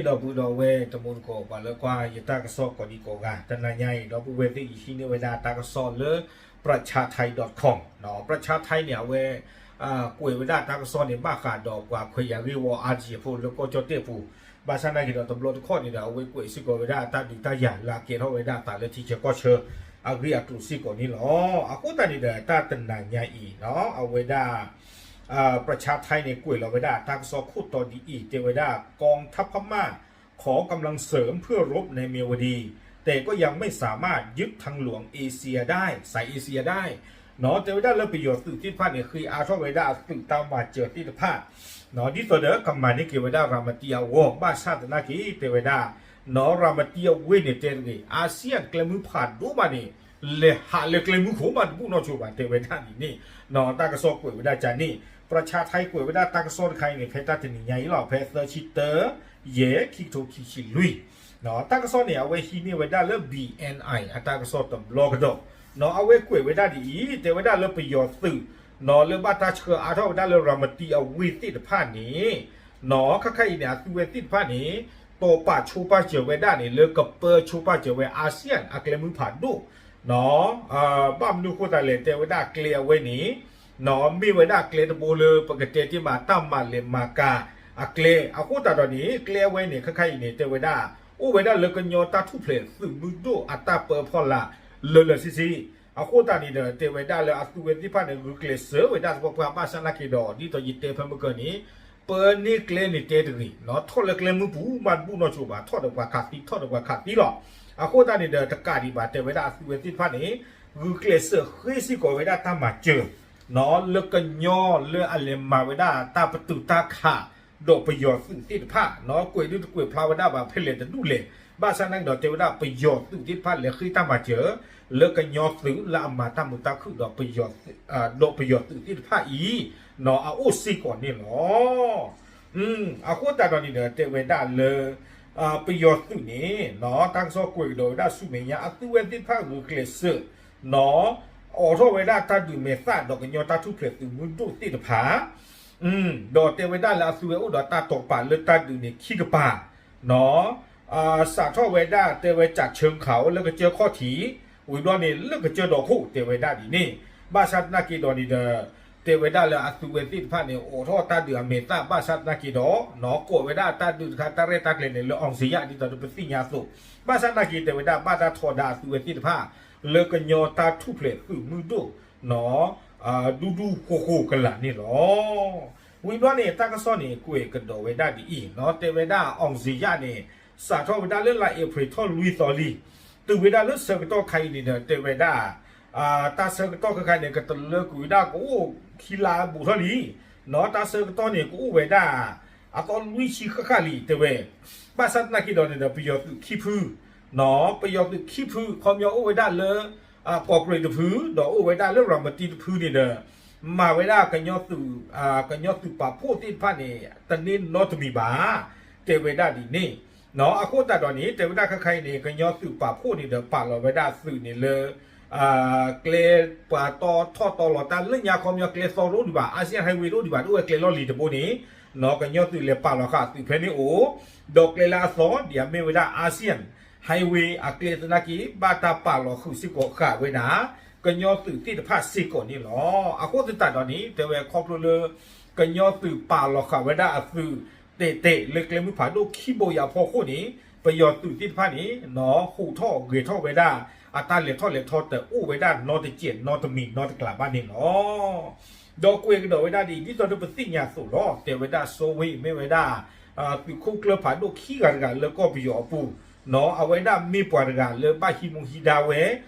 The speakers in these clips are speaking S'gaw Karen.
ဒီပုၢ်ဒီဝဲၢ်တံၤသကိး ပှၤလၢကွၢ်ယတၢ်ကစီၣ်ကိးဒံကိးဂၤ တနၤညါအံၤ ဒီပုၢ်ဝဲၢ်သ့ၣ် ယဟံးန့ၢ်ဝဲဒၣ်တၢ်ကစီၣ်လၢ ประชาไทย ดอทคอม ประชาไทย န့ၣ် အဝဲ ကွဲးဝဲဒၣ်တၢ်ကစီၣ်န့ၣ် ဘၣ်ဃးဒီးပှၤခွဲးယာ်ဂ့ၢ်ဝီ အါတက့ၢ်အဖိလၢကီၢ်ကၠီၣ်တဲၣ်ပူၤ, ဘၣ်ဆၣ်သနာ်က့ဒီး တဘျီတခီၣ်န့ၣ်ဒီး အဝဲကွဲးစ့ၢ်ကီးဝဲဒၣ်တၢ်ဒုးတၢ်ယၤလၢအကဲထီၣ်ဝဲဒၣ်အသးလၢ ထံဆၢကီၢ်ဆၢ အဂ့ၢ်အကျိၤစ့ၢ်ကီးန့ၣ်လီၤ. အဃိသတးန့ၣ်ဒီး တၢ်တနၤညါအံၤ အဝဲဒၣ် ประชาไทย န့ၣ် ကွဲးလီၤဝဲဒၣ်တၢ်ကစီၣ်ခိၣ်တီဒ်အံၤ တဲဝဲဒၣ် กองทัพพม่าขอกำลังเสริมเพื่อรบในเมียวดี แต่ก็ยังไม่สามารถยึดทางหลวงเอเชียได้ สายเอเชียได้ တဲဝဲဒၣ်လၢပယီၤသုးသ့ၣ်တဖၣ်န့ၣ် ဃ့အါထီၣ်ဝဲဒၣ်အသုးတၢ်မၤစၢၤသ့ၣ်တဖၣ် ဒ်သိးဒီးကမၤန့ၢ်က့ၤဝဲဒၣ် ရၤမတံအဂီၢ် ဘၣ်ဆၣ်သနာ်က့ တဲဝဲဒၣ် နီၢ် ရၤမတံအဝ့ၢ်န့ၣ်တဲတဂ့ၤ အၤစံယၣ်ကျဲမုၢ်ဖးဒိၣ်မးန့ၣ် လဲၤဟးလၢကျဲမုၢ်ခိၣ်မးတဘူၣ်နီၢ်ဆိဘၣ် တဲဝဲဒၣ်ဒ်န့ၣ် တၢ်ကစီၣ်ကွဲးဝဲဒၣ်ကန့ၣ် ประชาไทย ကွဲးဝဲဒၣ်တၢ်ကစီၣ်တခါအံၤန့ၣ် ဖဲတၢ်တနံၤညါအံၤလီၤ ဖဲသၢဆံတၢ ယဲၢ် ခံကထိခံဆံလွံၢ် တၢ်ကစီၣ်န့ၣ် အဝဲဟံးန့ၢ်ဝဲဒၣ်လၢ ဘံၣ်အဲၣ်အဲၣ် အတၢ်ကစီၣ်တဘျီကဒီး နီၢ် အဝဲကွဲးဝဲဒၣ်ဒ်အံၤ တဲဝဲဒၣ်လၢပယီၤသုး နီၢ် လၢဘၣ်တၢ်ဆှၢအါထီၣ်ဝဲဒၣ်လၢ ရၤမတံအဝ့ၢ်သ့ၣ်တဖၣ်န့ၣ် နီၢ် ခဲခါအံၤန့ၣ် အသုးဝဲသ့ၣ်တဖၣ်န့ၣ် တိာ်ပာ်ဆိပာ်စၢၤဝဲဒၣ်န့ၣ် လၢကပၢဆိပာ်စၢၤဝဲ အၤစံယၣ်အကျဲမုၢ်ဖးဒိၣ် နီၢ် ဘၣ်မနုၤအဃိသတးလဲၣ် တဲဝဲဒၣ်ကျဲအဝဲန့ၣ် နီၢ် မ့ၢ်ဝဲဒၣ်ကျဲတဘိလၢပကတဲတ့ၢ်မး တၢ်မၤလဲၤမၤကၤအကျဲ အဃိသတးဒီးန့ၣ် ကျဲအဝဲန့ၣ် ခဲခါအံၤန့ၣ် တဲဝဲဒၣ် အိၣ်ဝဲဒၣ်လၢကညီတၢ်ထူၣ်ဖျဲးသုးမုၢ်ဒိၣ်အတၢ်ပၢဖီလာ် လၢာ်လၢာ်ဆ့ဆ့ အဃိသတးန့ၣ်ဒီး တဲဝဲဒၣ်လၢအသုးဝဲသ့ၣ်တဖၣ်န့ၣ် ဂုာ်ကျဲးစၢးဝဲဒၣ်သပှၢ်ပှၢ် ဘၣ်ဆၣ်သနာ်က့ဒီး ဒ်သိးယတဲဖဲမုၢ်ကၢန့ၣ် ပၢန့ၢ်ကျဲန့ၣ်တဲတဂ့ၤ နီၢ် ထီၣ်လၢကျဲမုၢ်ပူၤမးတဘူၣ်နီၢ်ဆိဘၣ် ထီၣ်ဒီးပှၤခးသံ ထီၣ်ဒီးပှၤခးသံလီၤ. အဃိသတးန့ၣ်ဒီး တကးဒံးဘၣ် တဲဝဲဒၣ်အသုးဝဲသ့ၣ်တဖၣ်န့ၣ် ဂုာ်ကျဲးစၢးဃ့စ့ၢ်ကီးဝဲဒၣ်တၢ်မၤစၢၤ နီၢ် လၢကညီလၢအလဲၤမၤဝဲဒၣ်တၢ်ပတုာ်တၢ်ခး ဒီးပယီၤသုးသ့ၣ်တဖၣ် နီၢ် ကွဲးဒုးတကွဲးဖျါဝဲဒၣ်ဘၣ်ဖဲလဲၣ်တဒူၣ်လဲၣ် ဘၣ်ဆၣ်သနာ်က့ဒီး တဲဝဲဒၣ်ပယီၤသုးသ့ၣ်တဖၣ်လဲၤဃ့တၢ်မၤစၢၤ လၢကညီသုးလၢအမၤတၢ်မုာ်တၢ်ခုၣ်ဒီး ဒီးပယီၤသုးသ့ၣ်တဖၣ်အံၤ နီၢ် အအိၣ်စ့ၢ်ကီးန့ၣ်လီၤ. အဃိသတးဒီးန့ၣ်ဒီး တဲဝဲဒၣ်လၢ ပယီၤသုးန့ၣ် နီၢ် တၢ်ကစီၣ်ကွဲးကဒီးဝဲဒၣ်ဆူမဲာ်ညါ အသုးဝဲသ့ၣ်တဖၣ်ဂုာ်ကျဲးစၢး နီၢ် အိးထီၣ်ဝဲဒၣ်တၢ်ဒုးမဲာ်သၣ်ဒီးကညီတၢ်ထူၣ်ဖျဲးသုးမုၢ်ဒိၣ်သ့ၣ်တဖၣ် ဒီးတဲဝဲဒၣ်လၢအသုးဝဲအိၣ်ဒီးတၢ်တိာ်ပာ်လၢတၢ်ဒုးန့ၣ် ခံကပၤ နီၢ် စးထီၣ်ဝဲဒၣ်တဲဝဲ ကၠးဆၢခးအိၣ်လၢကစၢၢ်ခီၣ်ထံး ဝံၤဘျီန့ၣ် လၢကစၢၢ်ဒီခိၣ် တဲဝဲဒၣ်ဒ်န့ၣ် ဘၣ်ဆၣ်သနာ်က့ဒီးန့ၣ်ဒီး တဲဝဲဒၣ်လၢအသုးဝဲသ့ၣ်တဖၣ်န့ၣ် အိးထီၣ်တၢ်ဒုးအမဲာ်သၣ် ဘၣ်ဆၣ်သနာ်က့ဒီး နီၢ် ကိးဝဲဒၣ်တၢ်ဒုးတခါ တၢ်ရဲၣ်တၢ်ကျဲၤန့ၣ် လၢ အောင်ဇေယျ ဒ်သိးဒီးပသ့ၣ်ညါအသိး ဘၣ်ဆၣ်သနာ်က့ တဲဝဲဒၣ်ဘၣ်တၢ်ထီဒါအသုးဝဲသ့ၣ်တဖၣ် လၢကညီတၢ်ထူၣ်ဖျဲးသုးမုၢ်ဒိၣ် နီၢ် ဒူဒူဃိၤဃိၤကလာ်န့ၣ်လီၤ. ဝံၤဘျီန့ၣ် တၢ်ကစီၣ်န့ၣ် ကွဲးကဒီးဝဲဒၣ်ဒ်အံၤ နီၢ် တဲဝဲဒၣ် အောင်ဇေယျ န့ၣ် စးထီၣ်ဝဲဒၣ်လၢလါအ့ဖြ့ၣ်ထီၣ်လွံၢ်သီလံ တုၤဝဲဒၣ်လၢဆၢကတီၢ်ခါအံၤန့ၣ်ဒီး တဲဝဲဒၣ် တၢ်ဆၢကတီၢ်ခဲခါန့ၣ် ကတလၢကွံာ်ဝဲဒၣ်ကအိၣ်ခံလါဘူးထီၣ်လံ နီၢ် တၢ်ဆၢကတီၢ်န့ၣ် ကအိၣ်ဝဲဒၣ် အသီလွံၢ်ဆံဃၣ်ဃၣ်လံ တဲဝဲ ဘၣ်ဆၣ်သနာ်က့ဒီးန့ၣ်ဒီး ပယီၤသုးခံဖု နီၢ် ပယီၤသုးခံဖု ခီပညီအိၣ်ဝဲဒၣ်လၢ ကီးကြ့းတဖု ဒီးအိၣ်ဝဲဒၣ်လၢရၤမတံတဖုန့ၣ်ဒီး မၤဝဲဒၣ် ကညီသုးပာ်ဖှိၣ်သ့ၣ်တဖၣ်န့ၣ် တန့ၢ်နီတမံၤဘၣ် တဲဝဲဒၣ်ဒ်န့ၣ် နီၢ် အဃိသတးဒီးန့ၣ် တဲဝဲဒၣ်ခဲခါအံၤန့ၣ် ကညီသုးပာ်ဖှိၣ်န့ၣ်ဒီး ပာ်လီၤဝဲဒၣ်အသုးန့ၣ်လၢ ကျဲပှၤတီထီၣ်တီလီၤတၢ်လၢညါ ခီပညီကျဲသီတအိၣ်ဒံးဘၣ် Asian Highway တအိၣ်ဒံးဘၣ် တအိၣ်ဝဲကျဲလီၢ်လံၤတဘိန့ၣ် နီၢ် ကညီသုးလဲၤပာ်လီၤဃာ်အသုးဖဲန့ၣ်အိၣ် ဒီးကျဲလၢအသီ ဒ်အမ့ၢ်ဝဲဒၣ် Asian Highway အကျဲသနာ်က့ ဘၣ်တၢ်ပာ်လီၤဃုာ်စ့ၢ်ကီးဃာ်ဝဲဒၣ် ကညီသုးသ့ၣ်တဖၣ်စ့ၢ်ကီးန့ၣ်လီၤ. အဃိသတးဒီးန့ၣ် တဲဝဲခီဖျိလၢ ကညီသုးပာ်လီၤဃာ်ဝဲဒၣ်အသုး တဲာ်တဲာ်လၢကျဲမုၢ်ဖးဒိၣ်ခံဘိယၤဖီခိၣ်န့ၣ် ပယီၤသုးသ့ၣ်တဖၣ်န့ၣ် နီၢ် ဟူးထီၣ်ဂဲၤထီၣ်ဝဲဒၣ် အတၢ်လဲၤထီၣ်လဲၤထီတအိၣ်ဝဲဒၣ်နီတစဲးနီတမံၤနီတကျးဘၣ်န့ၣ်လီၤ. ဒီးကွဲးကဒီးဝဲဒၣ်ဒ်အံၤ ဒ်သိးဒီးပသ့ၣ်ညါအသိးလီၤ တဲဝဲဒၣ် စိုးဝင်း မ့ၢ်ဝဲဒၣ် သုးခိၣ်ကျၢၢ်ဖးဒိၣ်ခံဂၤတဂၤလၢကီၢ်ပယီၤအပူၤ နီၢ် အဝဲဒၣ်မ့ၢ်ပှၤတဂၤလၢဘၣ်ဟံးမူဟံးဒါဝဲ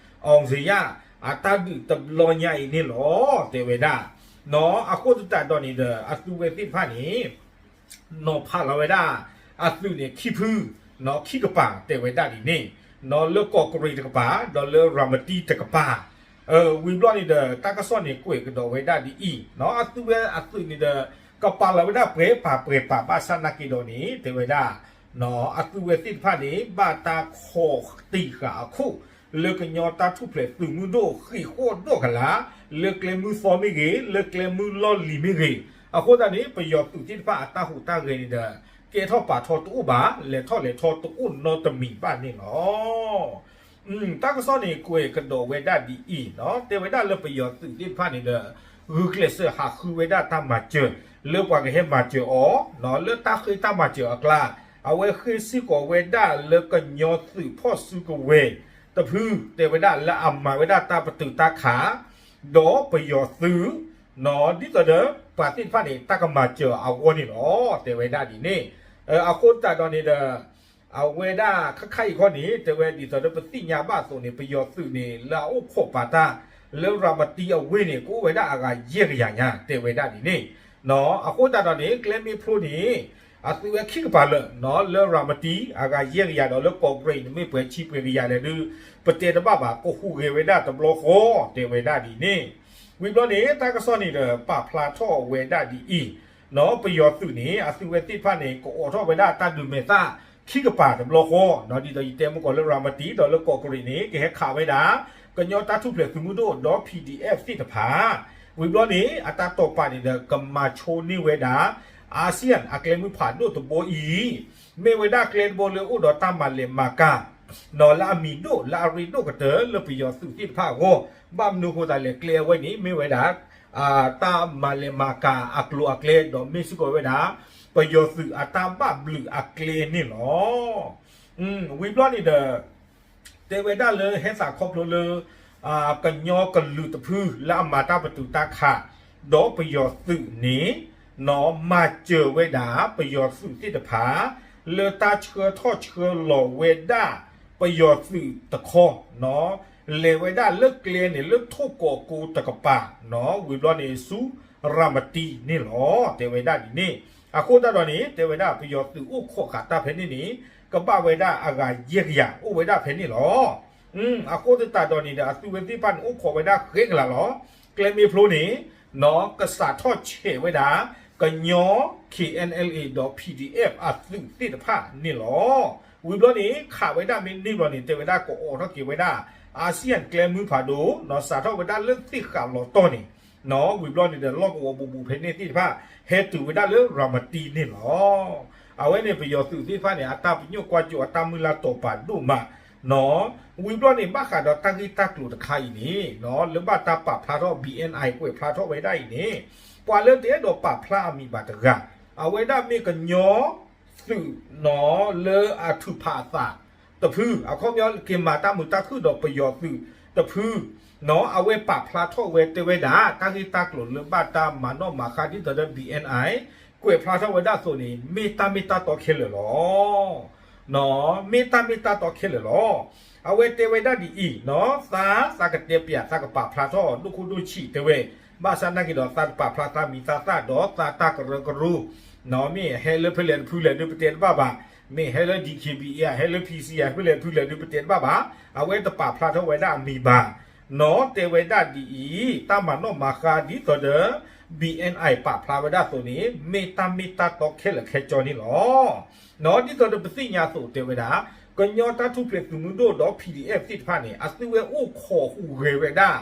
အောင်ဇေယျ အတၢ်ဒုးတဘျီညါအံၤန့ၣ်လီၤ တဲဝဲဒၣ် နီၢ် အဃိသတးဒီးန့ၣ်ဒီး အသုးဝဲသ့ၣ်တဖၣ်န့ၣ် နီၢ် ဖးလီၤဝဲဒၣ် အသုးန့ၣ်ခံဖု နီၢ် ခံကပၤ တဲဝဲဒၣ်ဒ်န့ၣ် နီၢ် လၢကီးကြ့းတကပၤ ဒီးလၢရၤမတံတကပၤ ဝံၤဘျီန့ၣ်ဒီး တၢ်ကစီၣ်န့ၣ်ကွဲးကဒီးဝဲဒၣ်ဒ်အံၤ နီၢ် အသုးဝဲအသုးန့ၣ်ဒီး ကပာ်လီၤဝဲဒၣ်ပှဲၤပာ်ပှဲၤပာ် ဘၣ်ဆၣ်သနာ်က့ဒီးန့ၣ် တဲဝဲဒၣ် နီၢ် အသုးဝဲသ့ၣ်တဖၣ်န့ၣ် ဘၣ်တၢ်ခိးတံၢ်ဃာ်အခိၣ် လၢကညီတၢ်ထူၣ်ဖျဲးသုးမုၢ်ဒိၣ်ဃံးဃီၣ်ဒီးကလာ် လၢကျဲမုၢ်သီမ့ၢ်ဂ့ၤ လၢကျဲမုၢ်လီၢ်လံၤမ့ၢ်ဂ့ၤ အဃိသတးန့ၣ် ပယီၤသုးသ့ၣ်တဖၣ်အတၢ်ဟူးတၢ်ဂဲၤန့ၣ်ဒီး ကဲထီၣ်ပာ်ထီၣ်တအိၣ်ဘၣ်, လဲၤထီၣ်လဲၤထီတအိၣ်နီတမံၤဘၣ်န့ၣ်လီၤ. တၢ်ကစီၣ်န့ၣ် ကွဲးကဒီးဝဲဒၣ်ဒ်အံၤ, တဲဝဲဒၣ်လၢပယီၤသုးသ့ၣ်တဖၣ်န့ၣ်ဒီး ဂုာ်ကျဲးစၢးဟးဃုဝဲဒၣ်တၢ်မၤစၢၤ လၢပှၤကဟဲမၤစၢၤအီၤ, လၢတၢ်ဃ့တၢ်မၤစၢၤအကျါ, အဝဲဃ့စ့ၢ်ကီးဝဲဒၣ်လၢကညီသုးဖီၣ်စုကဝဲၤတဖု, တဲဝဲဒၣ်လၢအမၤဝဲဒၣ်တၢ်ပတုာ်တၢ်ခး ဒီးပယီၤသုး, ဒ်သိးဒီး ပှၤသ့ၣ်တဖၣ်န့ၣ် တၢ်ကမၤစၢၤအဂီၢ်န့ၣ်လီၤ. တဲဝဲဒၣ်ဒ်န့ၣ်, အဃိသတးဒီးန့ၣ်ဒီး အဝဲဒၣ်ခဲခါအံၤခီန့ၣ် တဲဝဲဒ်သိးဒီးပသ့ၣ်ညါဘၣ်အသိးန့ၣ် ပယီၤသုးန့ၣ် လၢအအိၣ်ခိးပာ်တၢ် လၢရၤမတံအဝ့ၢ်န့ၣ် ကအိၣ်ဝဲဒၣ်အဂၤယဲၢ်ကယၤညါ တဲဝဲဒၣ်ဒ်န့ၣ်. အဃိသတးဒီးန့ၣ် ကျဲမ့ၢ်ဖျိန့ၣ် အသုဝဲခံကပၤလၢာ် လၢရၤမတံ အဂၤယဲၢ်ကယၤဒီးလၢကီးကရ့ၣ်န့ၣ် မ့ၢ်ပှဲၤဆံပှဲၤကယၤလဲၣ်ဒုး ပတဲတဘၣ်ဘၣ် ကဟူးဂဲၤဝဲဒၣ်တဘျီဃီ တဲဝဲဒၣ်ဒ်န့ၣ်. ဝံၤဘျီန့ၣ် တၢ်ကစီၣ်န့ၣ်ဒီး ပာ်ဖျါထီၣ်ဝဲဒၣ်ဒ်အံၤ, ပယီၤသုးန့ၣ် အသုဝဲသ့ၣ်တဖၣ်န့ၣ် ကအိးထီၣ်ဝဲဒၣ်တၢ်ဒုးမဲာ်သၣ်ခံကပၤတဘျီဃီ, ဒ်သိးယတဲမုၢ်ကီးလၢရၤမတံ ဒီးလၢကီးကရ့ၣ်န့ၣ် ကဟဲခးဝဲဒၣ် ကညီတၢ်ထူၣ်ဖျဲးသုးမုၢ်ဒိၣ်ဒီး PDF သ့ၣ်တဖၣ် ဝံၤဘျီန့ၣ် အတၢ်တိာ်ပာ်န့ၣ်ဒီး ကမၤဆိန့ၢ်ဝဲဒၣ် ASEAN အကျဲမုၢ်ဖးဒိၣ်တဘိအံၤ, မ့ၢ်ဝဲဒၣ်ကျဲတဘိလၢအိၣ်ဒီးတၢ်မၤလဲၤမၤကၤ လၢအမံၤဒိၣ်လၢအရ့ဒိၣ်ကတၢၢ်လၢပယီၤသုးသ့ၣ်တဖၣ်အဂီၢ်, ဘၣ်မနုၤအဃိသတးလဲၣ် ကျဲအဝဲန့ၣ် မ့ၢ်ဝဲဒၣ် တၢ်မၤလဲၤမၤကၤအကျိၤအကျဲ ဒီးမ့ၢ်စ့ၢ်ကီးဝဲဒၣ် ပယီၤသုးအတၢ်ဘၣ်ဘျုးအကျဲန့ၣ်လီၤ. ဝံၤဘျီန့ၣ်ဒီး တဲဝဲဒၣ်လၢဟဲသးခီဖျိလၢ ကညီကလုာ်တဖုလၢအမၤတၢ်ပတုာ်တၢ်ခး ဒီးပယီၤသုးန့ၣ် နီၢ်မၤစၢၤဝဲဒၣ်ပယီၤသုးသ့ၣ်တဖၣ် လၢတၢ်ဆှၢထီၣ်ဆှၢလီၤဝဲဒၣ် ပယီၤသုးတခီ နီၢ် လဲၤဝဲဒၣ်လၢကျဲန့ၣ် လၢထိၣ်ကီးကိတကပၤ နီၢ် ဝံၤဘျီန့ၣ် ဆူရၤမတံန့ၣ်လီၤ. တဲဝဲဒၣ်ဒ်န့ၣ် အဃိသတးဒီးန့ၣ် တဲဝဲဒၣ်ပယီၤသုးအိၣ်ခိးဃာ်တၢ်ဖဲန့ၣ်န့ၣ် ကဘၣ်ဝဲဒၣ်အဂၤယဲၢ်ကယၤ အိၣ်ဝဲဒၣ်ဖဲန့ၣ်လီၤ. အဃိသတးဒီးန့ၣ်ဒီး အသုဝဲသ့ၣ်တဖၣ်န့ၣ် အိၣ်ခိးဝဲဒၣ်ဃဲကလးလီၤ. ကျဲမ့ၢ်ဖျိန့ၣ် နီၢ် ကစးထီၣ်ဆဲးဝဲဒၣ် ကညီ KNLA ဒီး PDF အသုးသ့ၣ်တဖၣ်န့ၣ်လီၤ. ဝံၤဘျီန့ၣ် ခးဝဲဒၣ်မ့ၢ်န့ၢ်ဘျီန့ၣ် တဲဝဲဒၣ်ကအိးထီၣ်က့ၤဝဲဒၣ် ASEAN ကျဲမုၢ်ဖးဒိၣ် နီၢ် စးထီၣ်ဝဲဒၣ်လၢသ့ၣ်ဃးလီၤတီၢ်န့ၣ် နီၢ် ဝံၤဘျီန့ၣ်ဒီး လီၢ်ကဝီၤဘူးဘူးဖဲန့ၣ်သ့ၣ်တဖၣ် ဟဲတုၤဝဲဒၣ်လၢရၤမတံန့ၣ်လီၤ. အဝဲန့ၣ်ပယီၤသုးသ့ၣ်တဖၣ်န့ၣ် အတၢ်ပညိၣ်ကွၢ်စိ အတၢ်မုၢ်လၢ်တိာ်ပာ်ဒိၣ်မး နီၢ် ဝံၤဘျီန့ၣ် ဘၣ်ဃးဒီးတၢ်ဂ့ၢ်တၢ်ကျိၤတခါအံၤန့ၣ် နီၢ် လၢဘၣ်တၢ်ပာ်ဖျါထီၣ် BNI ကွဲးဖျါထီၣ်ဝဲဒၣ်အံၤန့ၣ် ပှၤလၢတအဲၣ်ဒိးပာ်ဖျါအမံၤဘၣ်တဂၤ အဝဲဒၣ်မ့ၢ်ကညီ သုး နီၢ် လၢအထုးဖးအသးတဖု အခီပညီက့ၤမၤတၢ်မုာ်တၢ်ခုၣ်ဒီးပယီၤသုးတဖု နီၢ် အဝဲပာ်ဖျါထီၣ်ဝဲတဲဝဲဒၣ် တၢ်ဂ့ၢ်တၢ်ကျိၤလၢဘၣ်တၢ်မၤနီၣ်မၤဃါဒ်သိးဒီး BNI ကွဲးဖျါထီၣ်ဝဲဒၣ်အသိးန့ၣ် မ့ၢ်တၢ်မ့ၢ်တၢ်တီခဲလၢာ်လီၤ. နီၢ် မ့ၢ်တၢ်မ့ၢ်တၢ်တီခဲလၢာ်လီၤ. အဝဲတဲဝဲဒၣ်ဒ်အံၤ နီၢ် သး သးကတဲပျး သးကပာ်ဖျါထီၣ် ဒိၣ်ခိၣ်ဒိၣ်ဆံးတဲဝဲ ဘၣ်ဆၣ်နာ်က့ၤဒီး သးတပာ်ဖျါသးမံၤသးသၣ်ဒီး သးတၢ်ကရၢကရိ နီၢ် မ့ၢ်ဟဲလၢဖဲလဲၣ်တဖုလဲၣ်ဒုး ပတဲတဘၣ်ဘၣ်, မ့ၢ်ဟဲလၢ DKBA ဟဲလၢ PC ဖဲလဲၣ်တဖုလဲၣ်ဒုး ပတဲတဘၣ်ဘၣ်, အဝဲတပာ်ဖျါထီၣ်ဝဲဒၣ်အမံၤဘၣ်. နီၢ် တဲဝဲဒၣ်ဒ်အံၤ တၢ်မၤနီၣ်မၤဃါဒ်သိးဒီး BNI ပာ်ဖျါဝဲဒၣ်အသိးန့ၣ် မ့ၢ်တၢ်မ့ၢ်တၢ်တီခဲလၢာ်ခဲဆ့န့ၣ်လီၤ. နီၢ် ဒ်သိးဒီးပသ့ၣ်ညါအသိးတဲဝဲဒၣ် ကညီတၢ်ထူၣ်ဖျဲးသုးမုၢ်ဒိၣ်ဒီး PDF သ့ၣ်တဖၣ်န့ၣ် အသုဝဲအိၣ်ခိးဟူးဂဲၤဝဲဒၣ်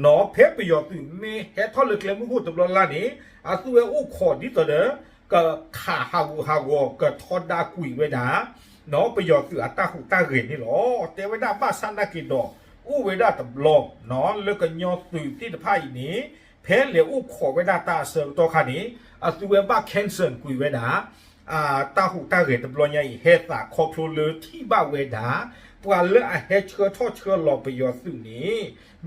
နီၢ် ဖဲပယီၤသုးမ့ၢ်ဟဲထီၣ်လၢကျဲမုၢ်ဟိၣ်တဘျီလၢ်န့ၣ် အသုဝဲအိၣ်ခိးဒ်သိးဒီး ကခးဟးဂူာ်ဟးဂီၤ ကထီဒါကွံာ်ဝဲဒၣ် နီၢ် ပယီၤသုးအတၢ်ဟူးတၢ်ဂဲၤန့ၣ်လီၤ. တဲဝဲဒၣ်ဘၣ်ဆၣ်နာ်က့ၤဒီး အိၣ်ဝဲဒၣ်တဘျီ နီၢ် လၢကညီသုးသ့ၣ်တဖၣ်အံၤန့ၣ် ဖဲလဲၤအိၣ်ခိးဝဲဒၣ်တၢ်အဆၢကတီၢ်ခါန့ၣ် အသုဝဲဘၣ် cancel ကွံာ်ဝဲဒၣ် တၢ်ဟူးတၢ်ဂဲၤတဘျီညါအံၤ ဟဲသးခီဖျိလၢထံၣ်ဘၣ်ဝဲဒၣ် ပှၤလၢအဟဲဆှၢထီၣ်ဆှၢလီၤပယီၤသုးန့ၣ်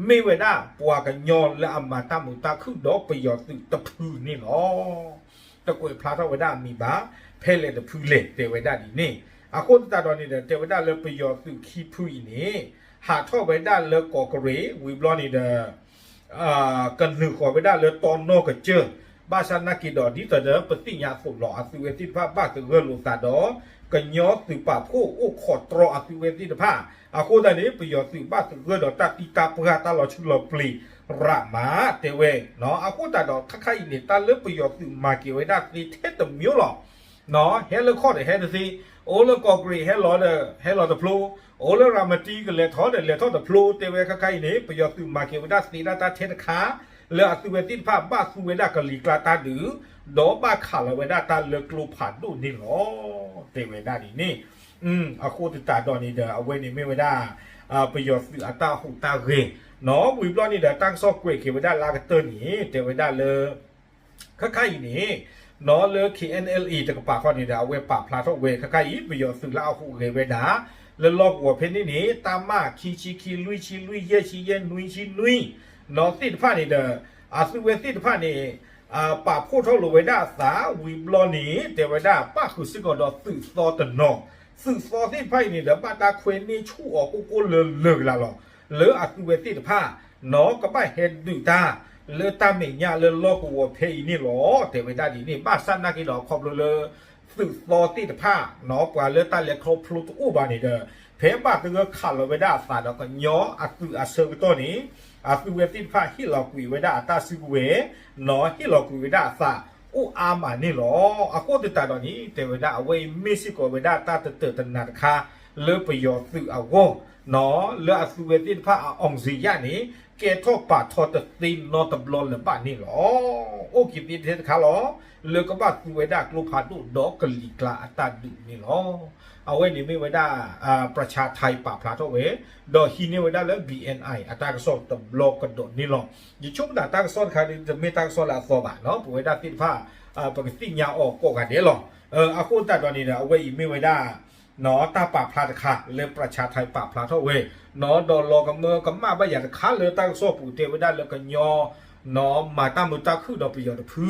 မ့ၢ်ဝဲဒၣ်ပှၤကညီလၢအမၤတၢ်မုာ်တၢ်ခုၣ်ဒီးပယီၤသုးတဖုန့ၣ်လီၤ. တကွဲးဖျါထီၣ်ဝဲဒၣ်အမံၤဘၣ် ဖဲလဲၣ်တဖုလဲၣ် တဲဝဲဒၣ်ဒ်န့ၣ်. အဃိသတးဒီးန့ၣ်ဒီး တဲဝဲဒၣ်လၢပယီၤသုးခံဖုအံၤန့ၣ် ဟးထီၣ်ဝဲဒၣ်လၢကီးကရ့ၣ် ဝံၤဘျီန့ၣ်ဒီး ကနုာ်ဃီၤဝဲဒၣ်လၢတီနီၢ်ကစၢၢ်, ဘၣ်ဆၣ်နာ်က့ၤဒီး ဒ်သိးဒီးပသ့ၣ်ညါအသိးလီၤ အသုဝဲသ့ၣ်တဖၣ်ဘၣ်သဂၢၢ်လိာ်သးဒီး ကညီသုးပာ်ဖှိၣ်အိၣ်ခိးတြီအသုဝဲသ့ၣ်တဖၣ်, အဃိသတးန့ၣ် ပယီၤသုးဘၣ်သဂၢၢ်ဒီးတၢ်သံတၢ်ပှၢ်တၢ်လီၤဆူလီၤပျံၤရးမး တဲဝဲ, အဃိသတးဒီး ခါခါအံၤန့ၣ် တၢ်လၢပယီၤသုးမၤက့ၤဝဲဒၣ်သ့ထဲတမံၤလီၤ. ဟဲလၢခီၣ်ဒီးဟဲတသ့, အိၣ်လၢကီးကရ့ၣ်ဟဲလီၤဒီး ဟဲလီၤတဖျိ, အိၣ်လၢရၤမတံကလဲၤထီၣ်ဒီးလဲၤထီၣ်တဖျိ, တဲဝဲခါခါအံၤန့ၣ် ပယီၤသုးမၤက့ၤဝဲဒၣ်သ့ဒၣ်တၢ်ထဲတခါ လၢအသုဝဲသ့ၣ်တဖၣ်ဘၣ်သူဝဲဒၣ်ကလံၤကျါတၢ်ဒုး, ဒီးဘၣ်ခးလီၤဝဲဒၣ်တၢ်လၢကျိဖးဒိၣ်န့ၣ်လီၤ. တဲဝဲဒၣ်ဒ်န့ၣ်, အဃိသတးဒီးန့ၣ်ဒီး အဝဲန့ၣ်မ့ၢ်ဝဲဒၣ် ပယီၤသုးအတၢ်ဟူးတၢ်ဂဲၤ, နီၢ်ဝံၤဘျီန့ၣ်ဒီး တၢ်ကစီၣ်ကွဲးက့ၤဝဲဒၣ်လၢအကတၢၢ်န့ၣ် တဲဝဲဒၣ်လၢ ခဲခါအံၤန့ၣ် နီၢ်လၢ KNLA တကပၤဃီန့ၣ်ဒီး အဝဲပာ်ဖျါထီၣ်ဝဲ ခဲခါအံၤ ပယီၤသုးလၢအဟူးဂဲၤဝဲဒၣ် လၢလီၢ်ကဝီၤဖဲန့ၣ်န့ၣ် တၢ်မၢ်ခံဆံခံ လွံၢ်ဆံလွံၢ် ယဲၢ်ဆံယဲၢ် နွံဆံနွံ နီၢ်သ့ၣ်တဖၣ်န့ၣ်ဒီး အသုဝဲသ့ၣ်တဖၣ်န့ၣ် ပာ်ဖှိၣ်ထီၣ်လိာ်ဝဲဒၣ်အသး ဝံၤဘျီန့ၣ် တဲဝဲဒၣ်ပၣ်ဃုာ်စ့ၢ်ကီးဒီးသုးသီတနီၤ, သုးသီသ့ၣ်တဖၣ်အံၤန့ၣ်ဒီး ဘၣ်တၢ်ခွဲးန့ၢ်ဆူၣ်အီၤကိၢ်ကိၢ်လၢလၢကလါလီၤ. လၢအသုဝဲသ့ၣ်တဖၣ် နီၢ်ကဘၣ်ဟဲဒုးတၢ် လၢတၢ်မဲာ်ညါလၢလီၢ်ကဝီၤဖဲအံၤန့ၣ်လီၤ. တဲဝဲဒၣ်ဒ်န့ၣ် ဘၣ်ဆၣ်နာ်က့ဒီးခီဖျိလၢ သုးသီသ့ၣ်တဖၣ် နီၢ်ပှၤလၢတၢ်လဲၤခီဖျိတအိၣ်ဘၣ်န့ၣ်ဒီး ဖဲဘၣ်သဂၢၢ်ခးလီၤဝဲဒၣ်အသးဒီးကညီအသုးအဆၢကတီၢ်န့ၣ် အသုဝဲသ့ၣ်တဖၣ်ဟ့ၣ်လီၤကွံာ်ဝဲဒၣ်အတၢ်စုကဝဲၤ, နီၢ်ဟ့ၣ်လီၤကွံာ်ဝဲဒၣ်အသး အိၣ်အါမးန့ၣ်လီၤ. အဃိသတးဒီးန့ၣ် တဲဝဲဒၣ်အဝဲအံၤမ့ၢ်စ့ၢ်ကီးဝဲဒၣ်တၢ်တတၢာ်တနါတခါ လၢပယီၤသုးအဂီၢ်, နီၢ်လၢအသုဝဲသ့ၣ်တဖၣ်အအောင်ဇေယျန့ၣ် ကဲထီၣ်ပာ်ထီၣ်တသ့နီတဘျီလၢၤဘၣ်န့ၣ်လီၤ. အိၣ်က့ၤသ့ထဲတခါလီၤ. လၢကဘၣ်သူဝဲဒၣ်ကျိဖးဒိၣ်ဒီးကလံၤကျါအတၢ်ဒုးန့ၣ်လီၤ. အဝဲန့ၣ်မ့ၢ်ဝဲဒၣ် ပြၣ်ဆၣ်ထဲး ပာ်ဖျါထီၣ်ဝဲ, ဒီးဟံးန့ၢ်ဝဲဒၣ်လၢ ဘီၣ်အဲၣ်အဲၣ် အတၢ်ကစီၣ်တဘျီကဒီးန့ၣ်လီၤ. ယဆိကမိၣ်တၢ်ကစီၣ်တခါဒီး တမ့ၢ်တၢ်ကစီၣ်လၢအသီဘၣ်, ပဝဲဒၣ်သ့ၣ်တဖၣ် ပကသ့ၣ်ညါအီၤကိးဂၤဒဲးလီၤ. အဃိသတးဒီးန့ၣ်ဒီး အဝဲအံၤမ့ၢ်ဝဲဒၣ် တၢ်ပာ်ဖျါတခါ လၢပြၣ်ဆၣ်ထဲး ပာ်ဖျါထီၣ်ဝဲ, နီၢ်ဒီးလီၤကမၢကမၣ်ဘၣ်ယၤတခါလၢတၢ်ကစီၣ်ပူၤတဲဝဲဒၣ်လၢကညီ နီၢ်မၤတၢ်မုာ်တၢ်ခုၣ်ဒီးပယီၤတဖု,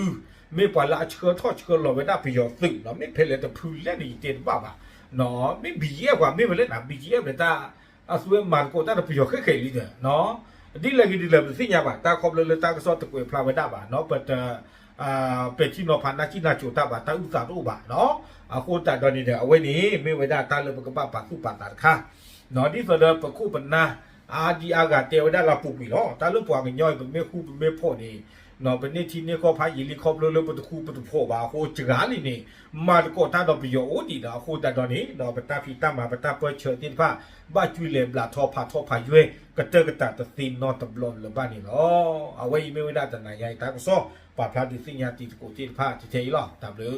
မ့ၢ်ပှၤလၢအဆှၢထီၣ်ဆှၢလီၤဝဲဒၣ်ပယီၤသုး, နီၢ်မ့ၢ်ဖဲလဲၣ်တဖုလဲၣ်န့ၣ် ယတဲတဘၣ်ဘၣ်, နီၢ်မ့ၢ် ဘီၣ်အဲၣ်အဲၣ် ပှၤမ့ၢ်ဝဲလဲၣ်န့ၣ် ဘီၣ်အဲၣ်အဲၣ် ဒီးတၢ် အသုဝဲမၤသကိးတၢ်ဒီးပယီၤခဲခဲလံဒီး ဒ်လဲၣ်ဂ့ၤဒ်လဲၣ်ပတသ့ၣ်ညါဘၣ်, တၢ်ခီဖျိလၢတၢ်ကစီၣ်တကွဲးဖျါဝဲဒၣ်ဘၣ်, နီၢ်ပတ ပဲာ်ထံနီၤဖးနၢ်ကံၣ်နၢ်ကိၤတၢ်ဘၣ်, တၢ်အုၣ်သးတအိၣ်ဘၣ်, အဃိသတးဒီးန့ၣ်ဒီး အဝဲန့ၣ် မ့ၢ်ဝဲဒၣ်တၢ်လၢပကဘၣ်ပာ်သူၣ်ပာ်သးတခါ, နီၢ်ဒ်သိးဒီးပခိၣ်ပနၢ် အါဒံအါဂၤတဲဝဲဒၣ်လၢပူၤကွံာ်လီၤ. တၢ်လၢပှၤကညီအံၤ ပမ့ၢ်ဃူပမ့ၢ်ဖိးန့ၣ် နီၢ်ပန့ၢ်ထံန့ၢ်ကီၢ်ဖးယံာ်လံ ခီဖျိလၢပတဃူပတဖိးဘၣ်အဃိ စှၤလံန့ၣ် မၤသကိးတၢ်ဒီးပယီၤအိၣ်ဒံးဒီး အဃိသတးဒီးန့ၣ် ဒီးပတၢ်ဖံးတၢ်မၤပတၢ်ပၢၢ်ဆၢသ့ၣ်တဖၣ် ဘၣ်ကွံာ်လဲၤဘျးထီၣ်ဖးထီၣ်ဖးယွဲၢ် ကတၢၢ်ကတၢၢ်တသ့နီတဘျီလၢၤဘၣ်န့ၣ်လီၤ. အဝဲအံၤမ့ၢ်ဝဲဒၣ်တနၤညါအံၤတၢ်ကစီၣ် ပာ်ဖျါဒုးသ့ၣ်ညါတံၤသကိးသ့ၣ်တဖၣ်ထဲအံၤလီၤ. တၢ်ဘျုး